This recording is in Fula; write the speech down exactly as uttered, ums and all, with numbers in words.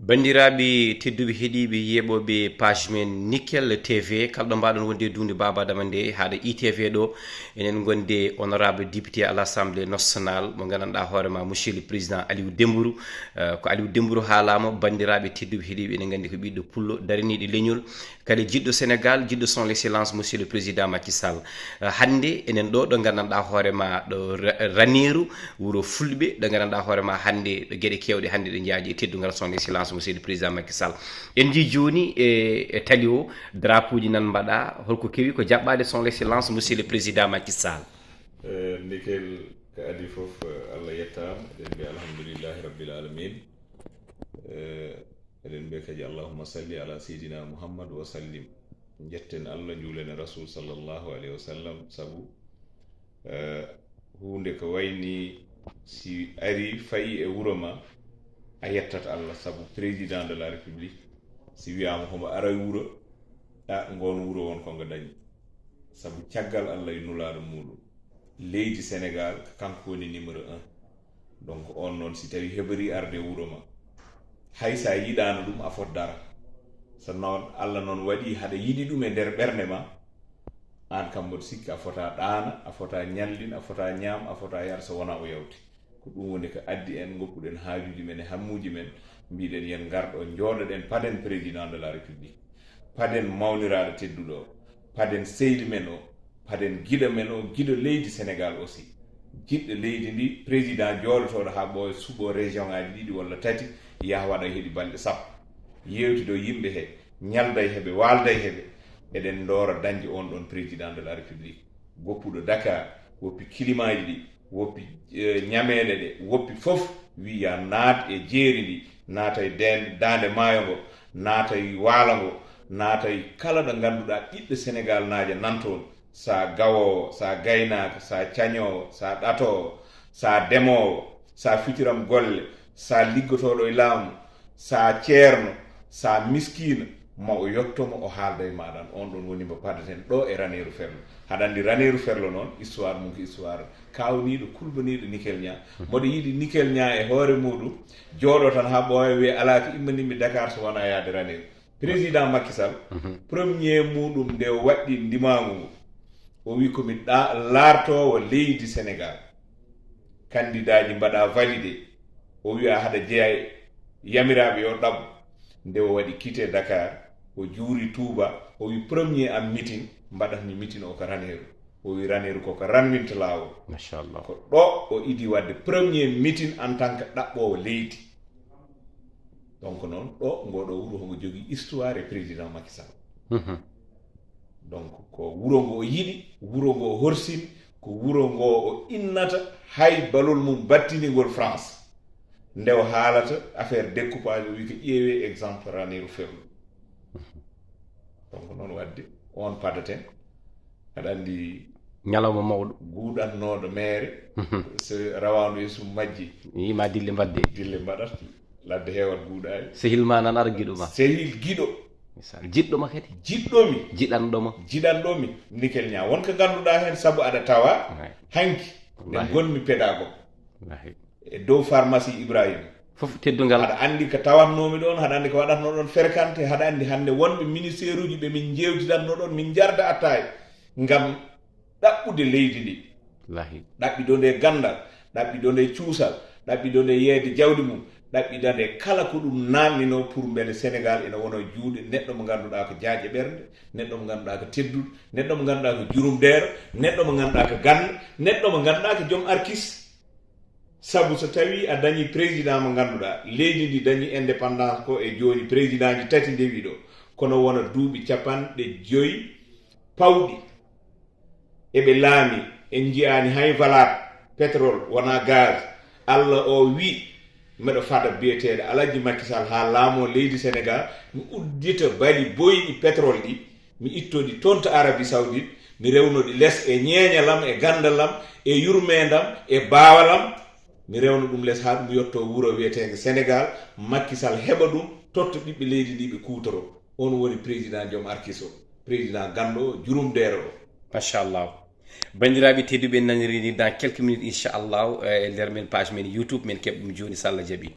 Banndiraaɓe tedduɓe heɗiiɓe yeeɓooɓe page men Nickel T V, kala ɗo mbaaɗon wonde e duunde Baaba Adama nde, haaɗo I T V ɗo, enen ngonde honorable député à l'Assemblée nationale, mo nganndanɗaa hoore ma, monsieur le président Aliou Dembourou. Eh, ko Aliou Dembourou haalaama, banndiraaɓe tedduɓe heɗiiɓe, enen nganndi ko ɓiɗɗo pullo, daraniiɗo leñol, kadi jiɗɗo Sénégal, jiɗɗo son excellence, monsieur le président Macky Sall. Eh, hannde enen ɗo, ɗo nganndanɗaa hoore ma, ɗo Ra-, Raneeru, wuro Fulɓe, ɗo nganndanɗaa hoore ma hannde, ɗo geɗe keewɗe hannde ɗe njaaji e teddungal son excellence, monsieur le président Macky Sall. En njii jooni e, e tali o, drapeau ji nan mbaɗa, holko kewi ko jaɓɓaade son excellence, monsieur le président Macky Sall? Eh, Nickel, ko adii fof, eh, Allah yettaama, eɗen mbiya alhamdulillahi rabbil alamin. Eh, eɗen mbiya kadi allahumma salli ala seydina Muhammad wa sallim. Njetten Allah, njuulen e Rasul sallallahu alayhi wa sallam, sabu, eh, huunde ko wayni si ari fayi e wuro ma, a yettat Allah, sabu président de la République, si wiyaama homo ara e wuro, a, ngoon wuro won ko ngo dañi. Sabu caggal Allah e nulaaɗo muuɗum, leydi Sénégal ko kanko woni numéro un. Donc, on noon, si tawi heɓori arde wuro ma, hay sa yiɗaano ɗum, a fot dara. So noon, Allah noon waɗi haɗa yiɗi ɗum e nder ɓernde ma, aan kam mboɗo sikki a fota ɗaana, a fota ñallin, a fota ñaam, a fota yar so wona o yawti. Ko ɗum woni ko addi en ngoppuɗen haajuuji men e hammuuji men, mbiɗen yen ngarɗo njooɗoɗen paden président de la République, paden mawniraaɗo tedduɗo o, paden sehil men o, paden giɗo men o, giɗo leydi Sénégal aussi. Jiɗɗo leydi ndi, président jooɗotooɗo haa ɓooya, suɓo région ŋaaji ɗiɗi walla tati, yaha waɗa heɗi balɗe sappo. Yeewtido yimɓe he, ñalda e heɓe, waalda e heɓe. Eɗen ndoora dañde on ɗon président de la République. Goppuɗo Dakar, woppi kilimaaji ɗi, woppi, eh, ñameele ɗe, woppi fof, wi ya naat e jeeri ndi, naata e deen-, daande maayo ngo, naata e waalo ngo, naata e kala ɗo ngannduɗaa ɓiɓɓe Senegaalnaajo nan toon, sa gawoowo, sa gaynaako, sa cañoowo, sa ɗatoowo, sa demoowo, sa fitiram golle, sa liggotooɗo e laamu, sa ceerno, sa miskiino, ma o yotto mo, o haalda e maaɗa. On ɗon woni mbo padaten ɗo e Raneeru Ferlo. Haɗa anndi Raneeru Ferlo noon, histoire mum ko histoire kaawniiɗo, kulbaniiɗo Nickel Niang. Mboɗo yiɗi Nickel Niang e hoore muuɗum jooɗo tan haa ɓooya, wiya alaa ko immanimmi Dakar so wonaa yahde Raneeru. Président Macky Sall, premier muuɗum nde o waɗɗi ndimaagu ngu, o wi ko mi ɗa-, laartoowo leydi Sénégal. Kandidaaji mbaɗa validé. O wiya haɗa jeya e yamiraaɓe yo ɗaɓɓu. Nde o waɗi quitté Dakar, o juuri Touba, o wi premier am meeting, mbaɗatmi meeting o ko Raneeru. O wi Raneeru ko ko ranwinta laawol. Machallah. Ko ɗo o idi waɗde premier meeting en tant que ɗaɓɓoowo leydi. Donc noon, ɗo, ngoɗo wuro homo jogii histoire e président Macky Sall. Mhm. Donc ko wuro ngo o yiɗi, wuro ngo o horsini, ko wuro ngo o innata hay balol mum battiningol France. Nde o haalata affaire découpage, o wi ko ƴeewee exemple Raneeru Ferlo. Donc noon waɗde, on padaten. Aɗa anndi ñalawma mawɗo. Guuɗatnooɗo meere, mhm, so rawaandu e sum majji. Yima dille mbadde. Dille mbaɗat, ladde heewat guuɗaali. Sehil ma nan ara giɗo ma. Sehil giɗo. Misal, jiɗɗo ma kadi. Jiɗɗo mi. Jiɗanɗo ma. Jiɗanɗo mi. Nickel Niang. Won ko ngannduɗaa heen sabu aɗa tawa. Wallahi. Hanki. Nde ngonmi pédagogue. Wallahi. E dow pharmacie Ibrahima. Fof teddungal. Haɗa anndi ko tawatnoomi ɗoon, haɗa anndi ko waɗatnoo ɗoon fréquenté, haɗa anndi hannde wonɓe ministère uji ɓe min njeewtidatnoo ɗoon, min njarda attaaya ngam ɗaɓɓude leydi ndi. Wallahi. Ɗaɓɓido nde ganndal, ɗaɓɓido nde cuusal, ɗaɓɓido nde yeeyde jawdi mum, ɗaɓɓida nde kala ko ɗum naamninoo pour mbele Sénégal ina wona juuɗe neɗɗo mo ngannduɗaa ko jaajɗo ɓernde, neɗɗo mo ngannduɗaa ko tedduɗo, neɗɗo mo ngannduɗaa ko jurumdeero, neɗɗo mo ngannduɗaa ko ganndo, neɗɗo mo ngannduɗaa ko joom arkis. Sabu so tawii a dañii président mo ngannduɗaa, leydi ndi dañii indépendance ko e jooni présidentji tati ndewi ɗo, kono wona duuɓi capanɗe joyi pawɗi. Eɓe laami, en njiyaani hay valeur pétrole, wonaa gaz. Alla o wi, mbeɗo fada biyeteeɗo Alhaji Macky Sall haa laamoo leydi Sénégal, mi uddita bali boyɗi pétrole ɗi, mi itto ɗi toon to Arabie Saoudite, mi rewno ɗi les e ñeeñal am, e ganndal am, e yurmeende am, e baawal am. Mi rewno ɗum les haa ɗum yotto wuro wiyeteende Sénégal, Macky Sall heɓa ɗum, totta ɓiɓɓe leydi ndi ɓe kuutoro. On woni président joom arkis o, président ganndo o, jurumdeero o. Machallah. Banndiraaɓe tedduɓe, en naniri ni dans quelques minutes, inchallah, eh, e nder men page men YouTube, men keɓ ɗum jooni, so Allah jaɓi.